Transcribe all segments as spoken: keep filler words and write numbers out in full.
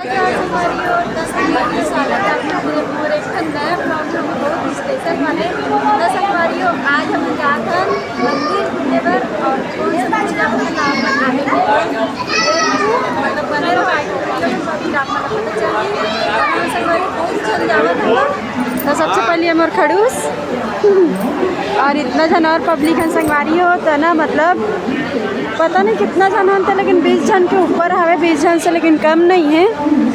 संगवारी हो, त संगवारी हो, स्वागत है आप लोग के पूरे एक ठन नया vlog में, बहुत special वाले। त संगवारी हो, आज हम जात हन मंदिर घूमे बर, और कौन सा मंदिर आप लोग का नाम है, आगे video, मतलब, बने रहो, आगे video में फिर आप लोग को पता चलही। और हम संगवारी बहुत जल्द जावत हन। तो सबसे पहले हमर खड़ूस और इतना झन और public हन संगवारी हो, त ना, मतलब, पता नहीं कितना झन हन, त लेकिन बीस झन के ऊपर हवे, बीस झन से लेकिन कम नहीं है।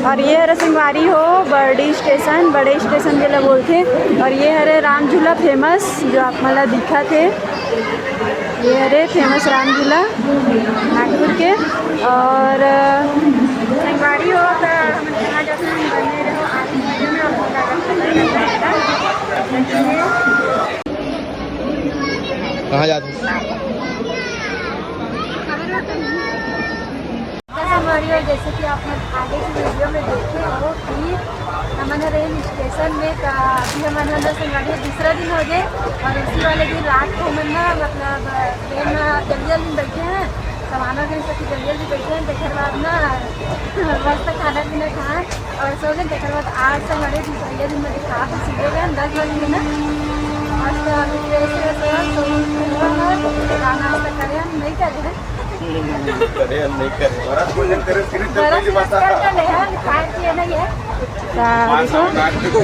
और ये हरे संगवारी हो बड़ी स्टेशन, बड़े स्टेशन जेला बोलथे। और ये हरे राम झूला famous, जो आप मन ला दिखत हे, ये हरे famous राम झूला नागपुर के। और, अ, संगवारी हो, त हमन कहाँ जाथन, बने रहो आगे video में, आप लोग का कहाँ जात हस? तो संगवारी हो, जैसे कि आप मन आगे की video में देखे हो कि हमन ह रेल स्टेशन में, त अभी हमन ह संगवारी हो दूसरा दिन हो गए, और उसी वाले दिन रात को हमन ना, मतलब, ट्रेन में जल्दी जल्दी में बैठे हैं, सामान वगैरह सब जल्दी जल्दी बैठे हैं, तेकर बाद ना मस्त खाना पीना खाए और सो गए। तेकर बाद आज संगवारी हो दूसरा दिन में दिखा तो सीधे गए दस बजे ना, आज तो अभी फ्रेश व्रेश हो, सो, सो, सो, नाश्ता करे हम नहीं करे हैं। करे हम नहीं करे, बरस भोजन करे, फिर तो बरस पहली बात। कर ले हैं, खाए पिए नहीं है। साहब, देखो।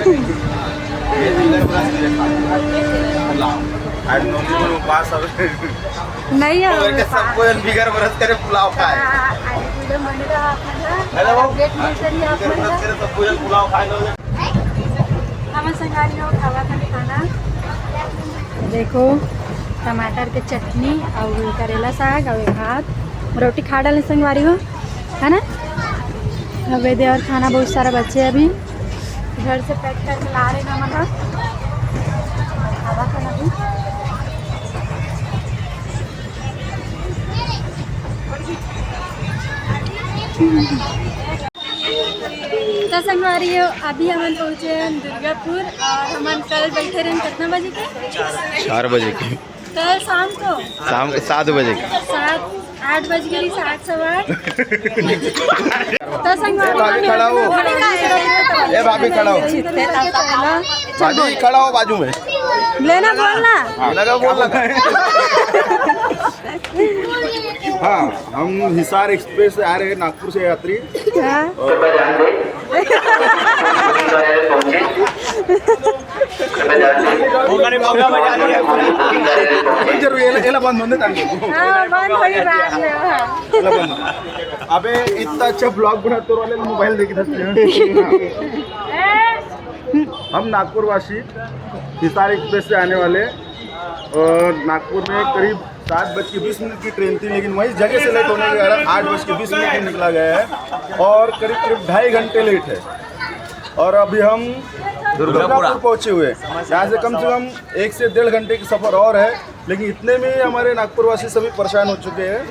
आज नौमी को उपास अब नहीं है, और क्या, सबको बिगर बरस करे पुलाव खाए। हाँ, आज पूजा मंदिर आप लोग हैं। हेलो। गेट में से ही आप लोग हैं। सबको पुलाव खाए लोग। हम संगारी हो खावा था खाना। देखो, टमाटर के चटनी और करेला साग और भात, रोटी खा डाले संगवारी हो, है ना? अब ये दे और खाना बहुत सारा बचे अभी, घर से pack करके ला रहे ना, मतलब, खावा था अभी। तो संगवारी हो, अभी हमन पहुँचे हैं दुर्गापुर और हमन कल बैठे रहे कितना बजे के? चार बजे के। कल शाम को? शाम के सात बजे के। सात, आठ बज गए, सात, सवा आठ। तो संगवारी हो, भाभी खड़ा हो। ए भाभी खड़ा हो। भाभी खड़ा हो बाजू में। लेना बोलना। हाँ, लगा बोल लगा। हाँ, हम हिसार एक्सप्रेस से आ रहे हैं, नागपुर से यात्री। हाँ। और नहीं जरूर, ये ला, ये ला बंद होने दे। हाँ, बंद होने बाद में, हाँ। ये ला बंद। अबे, इतना अच्छा vlog बना, तोर वाले मोबाइल देखे था। हम नागपुर वासी, हिसार एक्सप्रेस से आने वाले, और नागपुर में करीब सात बज के बीस मिनट की ट्रेन थी, लेकिन वही जगह से लेट होने के कारण आठ बज के बीस मिनट में निकला गया है और करीब करीब ढाई घंटे लेट है। और अभी हम दुर्गापुर पहुंचे हुए हैं। यहाँ से कम से कम एक से डेढ़ घंटे की सफ़र और है, लेकिन इतने में हमारे नागपुर वासी सभी परेशान हो चुके हैं।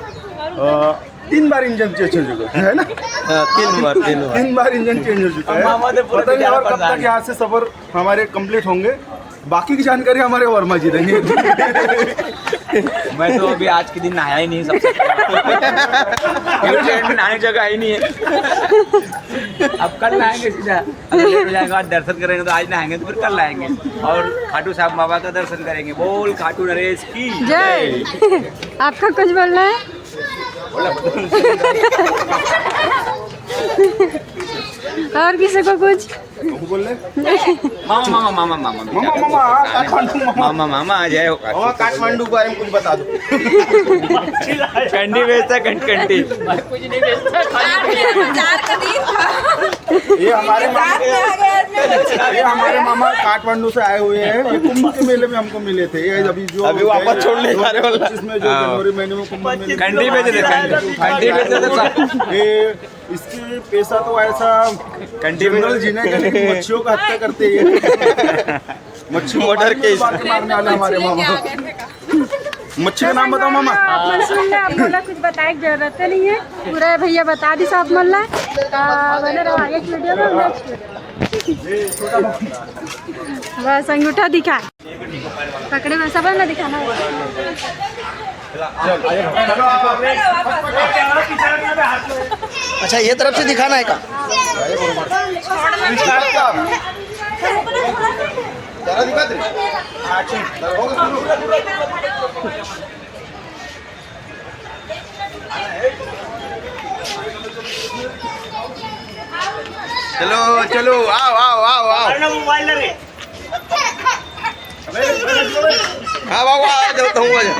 अ, तीन बार इंजन चेंज हो चुका है ना? हाँ, तीन बार, तीन बार। तीन बार इंजन चेंज हो चुका है। पता नहीं और कब तक यहाँ से सफ़र हमारे कंप्लीट होंगे। बाकी की जानकारी हमारे वर्मा जी देंगे। मैं तो अभी आज के दिन नहाया ही नहीं, सबसे पहले। नहाने की जगह ही नहीं है। अब कल नहाएंगे सीधा। अगर लेट हो जाएगा, आज दर्शन करेंगे तो आज नहाएंगे, तो फिर कल नहाएंगे। और खाटू श्याम बाबा का दर्शन करेंगे। बोल खाटू नरेश की जय। आपका कुछ बोलना है? और किसी को कुछ? हमको बोल ले। मामा, मामा, मामा, मामा, मामा, मामा, हाँ, काठमांडू मामा। मामा, मामा आ जाए। मामा, काठमांडू के बारे में कुछ बता दो। कंडी बेचता है, कंड-, कंडी। ये हमारे मामा, ये हमारे मामा काठमांडू से आए हुए हैं। ये कुंभ के मेले में हमको मिले थे। ये अभी जो अभी वापस छोड़ने जा रहे हैं। पच्चीस में जो हाँ। जनवरी महीने में कुंभ मेले कंडी बेच देते हैं, कंडी। कंडी बेच देते हैं। ये इसकी पेशा तो ऐसा कंटी में जनरल जीने का, लेकिन मच्छियों का हत्या करते हैं। मच्छी मर्डर केस। मार के मारने वाले हमारे मामा। मच्छी का नाम बताओ मामा। आप लोग सुन ले, आप लोग कुछ बताए की जरूरत नहीं है, पूरा भैया बता दी सब मन ला। आ, बने रहो आगे की वीडियो में, नेक्स्ट वीडियो। बस अंगूठा दिखा, पकड़े में सब ना दिखाना है। अच्छा, ये तरफ से दिखाना है का? चलो, चलो, आओ, आओ, आओ, आओ। हाँ, आओ, आओ, जाओ, तो हूँ, आ जाओ।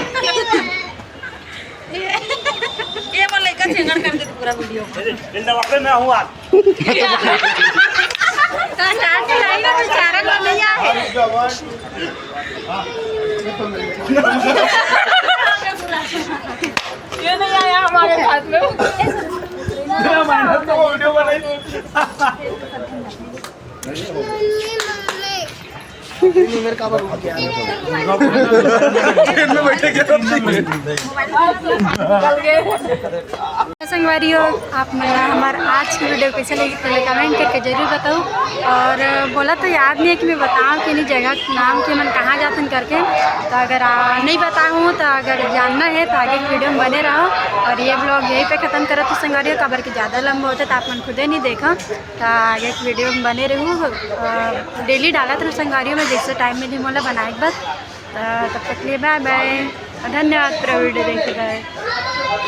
ये बोले का छेंगड़ कर दे पूरा वीडियो। मैं हूँ आज। तो नाच नहीं ना, बेचारा लोलिया है। ये नहीं आया हमारे साथ में। संगवारी हो, आप मन ला हमार आज की वीडियो कैसे लगी, पहले कमेंट करके जरूर बताओ। और बोला तो याद नहीं है कि मैं बताऊँ कि नहीं जगह नाम के मन कहाँ जातन करके। तो अगर आ, नहीं बताऊँ तो अगर जानना है तो आगे की वीडियो में बने रहो। और ये ब्लॉग यहीं पे खत्म करत हूँ संगवारी हो, काबर कि ज़्यादा लंबा होते तो आप मन खुदे नहीं देखा। तो आगे की वीडियो में बने रहू। डेली डालत रहू संगवारी हो, मैं जैसे टाइम मिली मोला बनाए के बाद। तो तब तक लिए बाय बाय, धन्यवाद पूरा वीडियो देखे बर।